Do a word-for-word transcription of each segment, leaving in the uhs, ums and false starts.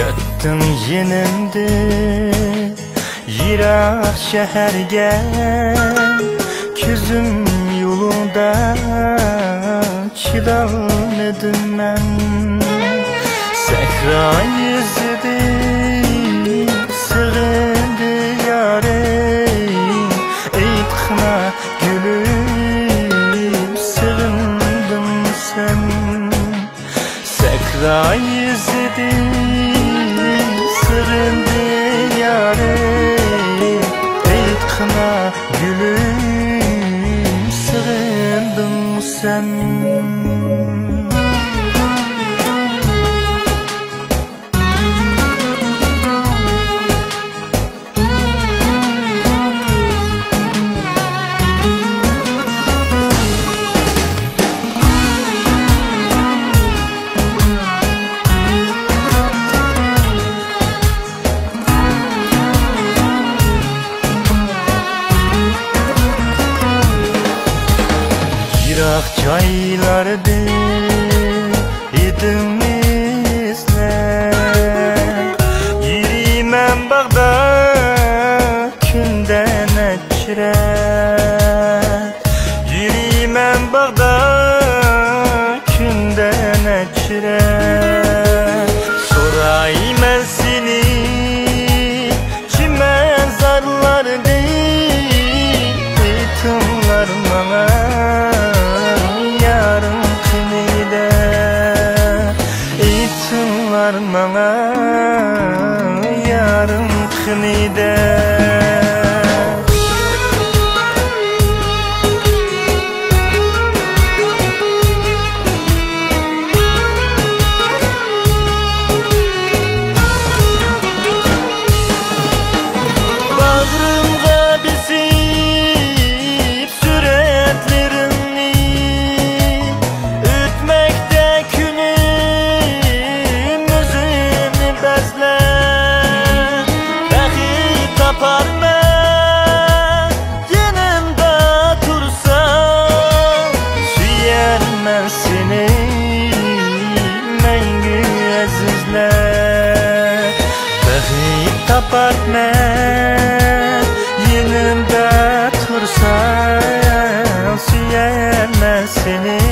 ئۆتتۈڭ يېنىمدىن يىراق شەھەرگە، كۆزۈم يولۇڭدا چىدالمىدىم مەن. سەھرا يۈزىدىن سېغىندى يارىم، ئېيتقىنا گۈلۈم، سېغىندىڭمۇ سەن؟ سەھرا يۈزىدىن سېغىندى يارىم، ئېيتقىنا گۈلۈم، سېغىندىڭمۇ سەن؟ يىراق جايلاردىن ھىدىڭنى ئىزلەپ، يۈرىمەن باغدا كۈندە نەچچە رەت، يۈرىمەن باغدا كۈندە نەچچە رەت. سورايمەن سېنى چىمەنزارلاردىن، ئېيتىڭلار ماڭا يارىڭ قېنىدە، ئېيتىڭلار ماڭا يارىڭ قېنىدە. باغرىمغا بېسىپ سۈرەتلىرىڭنى، ئۆتمەكتە كۈنۈم ئۆزۈمنى بەزلەپ، بەخت تاپارمەن يېنىمدا تۇرساڭ، سۆيەرمەن سېنى مەڭگۈ ئەزىزلەپ. بەخت تاپارمەن يېنىمدا تۇرساڭ، سۆيەرمەن سېنى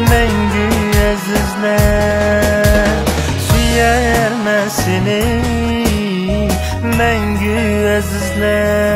مەڭگۈ ئەزىزلەپ. سۆيەرمەن سېنى مەڭگۈ ئەزىزلەپ.